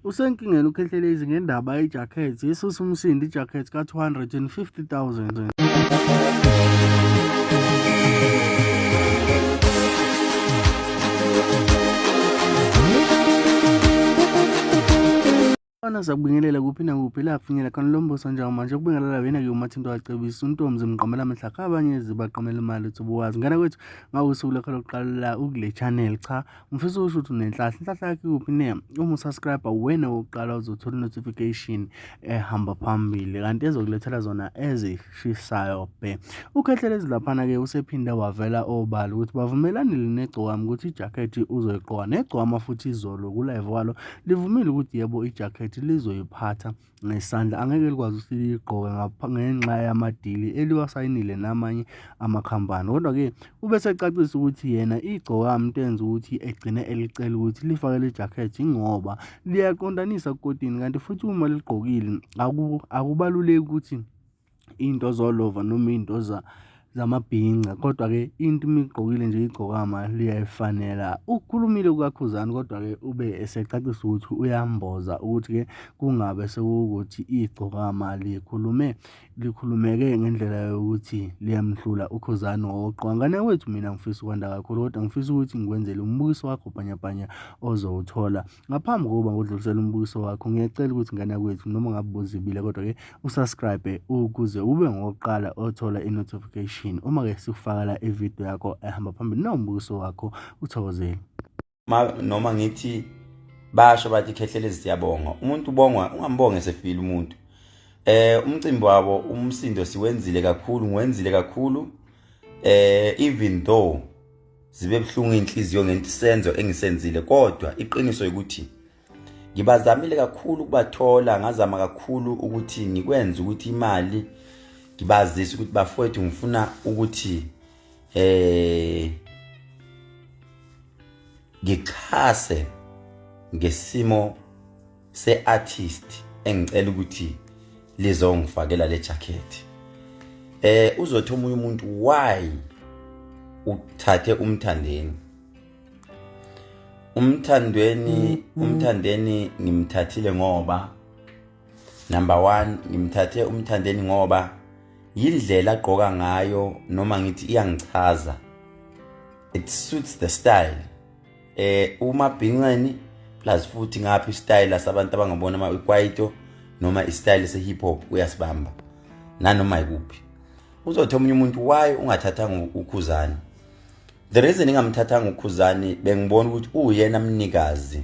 Usenkingeni uKhehlelezi ngendaba yejakhethi esusa umsindo ijakhethi ka-250 000. Bana sakubingelela kuphi nakuphi la kufinyela khona lo mbuso njengamanje ukubingelela wena-ke umathinto wacebisa untombi zimqamela amehla abanye zibaqamela imali uthi ubuwazi ngane kwethu ngabe usuku lakho lokuqala la ukule channel cha Ngifisa ukusho ukuthi unenhlahla. Inhlahla yakho ikuphi ne? Uma usubscribe wena wokuqala uzothola notification ehamba phambili kanti ezokulethela zona ezishisayo bhe. UKhehlelezi laphana-ke usephinde wavela obala ukuthi bavumelanile negcokama ukuthi ijakhethi uzoyigqoka negcokama futhi izolo ku-live walo livumile ukuthi yebo ijakhethi lizoyiphatha ngesandla angeke likwazi ukuthi liyigqoke ngenxa yamadili eliwasayinile namanye amakhampani. Kodwa-ke ube esecacisa ukuthi yena igcokama into enza ukuthi egcine elicela ukuthi lifake le jacket ingoba liyaqondanisa kukotini kanti futhi uma ligqokile akubaluleki ukuthi iy'nto zolova noma iy'nto zamabhinca kodwa-ke into uma igqokile nje igcokama liyayifanela. Ukhulumile kukaKhuzani kodwa-ke ube esecacisa ukuthi uyamboza ukuthi-ke kungabe sekuwukuthi igcokama likhulume likhulumeke ngendlela yokuthi liyamhlula uKhuzani ngokokuqonda. Ngane wethu mina ngifisa ukwanda kakhulu kodwa ngifisa ukuthi ngikwenzele umbukiso wakho bhanyabhanya ozowuthola. Ngaphambi kokuba ngudlulisele umbukiso wakho ngiyacela ukuthi ngane yakwethu noma ngabe buzibile kodwa-ke usubscribe ukuze ube ngowokuqala othola i-notification uma-ke sikufakela ividiyo yakho ehamba phambili nombukiso wakho uthokozile. Noma ngithi basho bathi Khehlelezi siyabonga umuntu ubongwa ungambonge sefile umuntu umcimbi wabo umsindo siwenzile kakhulu ngiwenzile kakhulu even though zibe buhlungu inhliziyo ngensenzo engisenzile kodwa iqiniso ukuthi ngibazamile kakhulu ukubathola ngazama kakhulu ukuthi ngikwenze ukuthi imali ngibazise ukuthi bafowethu ngifuna ukuthi ngixhase ngesimo se-artist engicela ukuthi lizongifakela le jacket uzothi omunye umuntu why uthathe umthandeni umthandweni umthandeni ngimthathile ngoba number 1 ngimthathe umthandeni ngoba yindlela agqoka ngayo noma ngithi iyangichaza it suits the style umabhinqeni plus futhi ngapha istyle sabantu abangabona ama ikwaito noma istyle se hip hop uyasibamba nanoma ikuphi uzothi omunye umuntu why ungathathanga ukhuzani the reason ngingamthathanga ukhuzani bengibona ukuthi uyena mnikazi